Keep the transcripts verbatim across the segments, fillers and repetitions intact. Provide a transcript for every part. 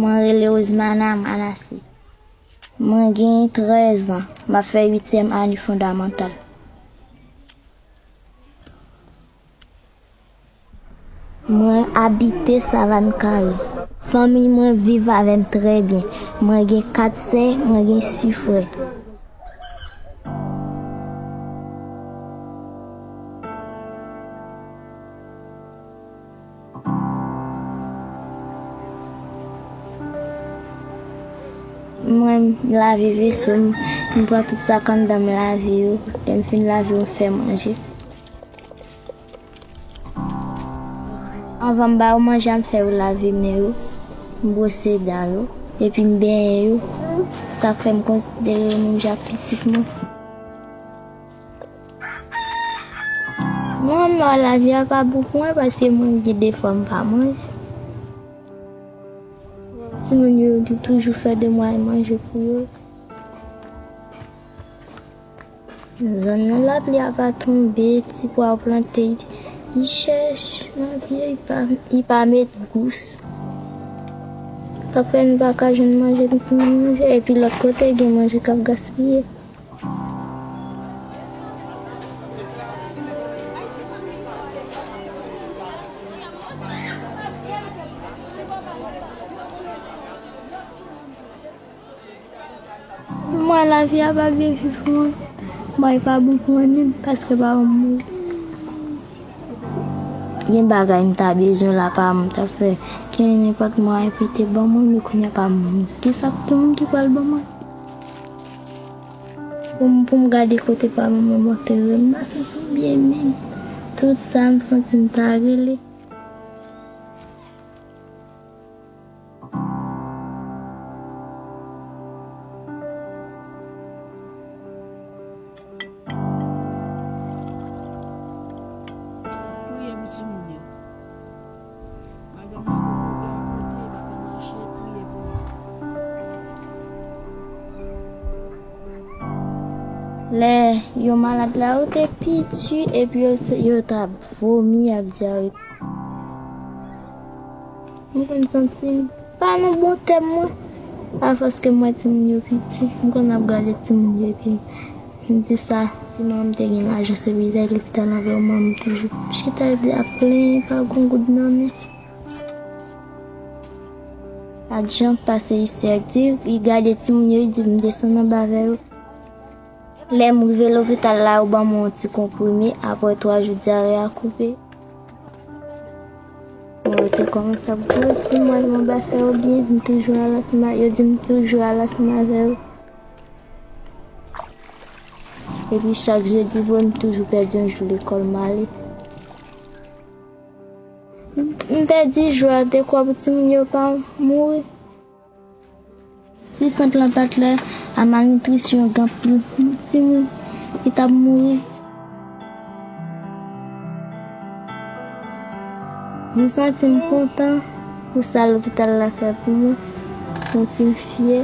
Mwen rele Rosemana Manassé. Mwen gen trèz an. M ap fè uityèm ane fondamantal. Mwen abite Savann Kare. Fanmi mwen viv avè m trè byen. Mwen gen kat sè, mwen gen sis frè. Mwen, m lave veso m, m pran tout sa k anndan m lave yo. Lè m fin lave yo, m fè manje. Anvan m ba yo manje a, m fè yo lave men yo, m bwose dan yo, epi m benyen yo. Sa k fè m konsidere yo menm jan ak pitit mwen. Mwen, mwen, lavi a pa bon pou mwen, paske mwen gen de fwa m pa manje. Timoun yo, yo toujou fè demwayay manje pou yo. Zòn nan, lapli a pa tonbe, ti pwa yo plante, li chèch nan pye, li pa, li pa met gous. Sa fè n pa ka jwenn manje pou nou manje, epi lòt kote gen manje k ap gaspiye. Mwen, lavi a pa byen viv pou mwen. Mwen, e pa bon pou mwen menm, paske pa bon pou mwen. Gen bagay m ta bezwen la, pa mwen m ta fè. Gen nenpòt mwayen pou te ban mwen, men kounye a pa mwen. Kisa, ki moun ki pral ban mwen? Pou m, pou m gade kote pa mwen, m antere, m pa santi m byen menm. Tout sa, m santi m ta rele. Priye pou timoun yo. Madanm nan gen pwoblèm kote, pa ka mache, priye pou li. Lè yo malad la, yo te piti, epi yo, yo t ap vomi ak dyare. M konn santi m pa nan bon tèm mwen. Afòs ke m wè timoun yo piti, m konn ap gade timoun yo epi m di sa, si manman m te gen lajan, se pou li t al lopital avè yo, manman m toujou chita ap plenyen, pa gon goud nan men. Ak jan pase isi a, di, li gade timoun yo, li di m desann anba avè yo. Lè m rive lopital la, yo ban mwen yon ti konprime, apre twa jou dyare a koupe. Yo te kòmanse ap gwosi mwen, mwen pa fè yo byen, m toujou al ansanm a, yo di m toujou al ansanm avè yo. Epi chak jedi vre, m toujou pèdi yon jou lekòl m ale. M, m pèdi jou a, dekwa pou timoun yo pa mouri. Si sant lan pa t la, a malnitrisyon, gen anpil timoun ki t ap mouri. M santi m kontan pou sa lopital la fè pou mwen. M santi m fyè.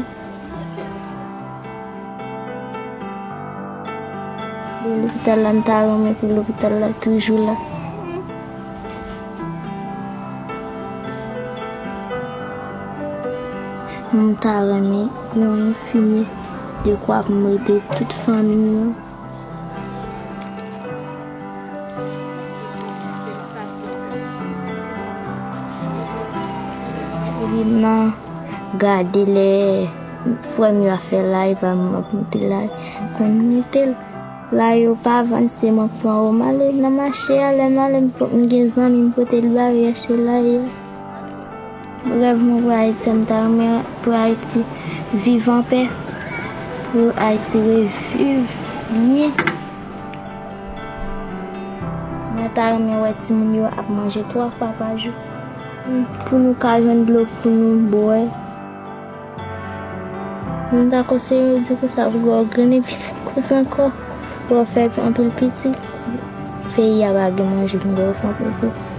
Lopital la, m ta renmen pou lopital la toujou la. M ta renmen yon enfimyè dekwa pou m ede tout fanmi an. Epi nan gade lè frè m yo ap fè lay, pa m ap moute lay, konn moute l. Lay yo pa vann, se mwen k pran yo m ale nan mache a, lè m ale m gen zanmi m pote l ba yo, y achte lay a. Rèv mwen pou Ayiti, m ta renmen pou Ayiti viv anpè, pou Ayiti reviv byen. Mwen ta renmen wè timoun yo ap manje twa fwa pa jou, pou nou ka jwenn dlo pou nou bwè. Mwen ta konseye yo di konsa, pou yo grennen pitit konsa ankò, pou yo fè anpil pitit. Peyi a pa gen manje pou yo fè anpil pitit.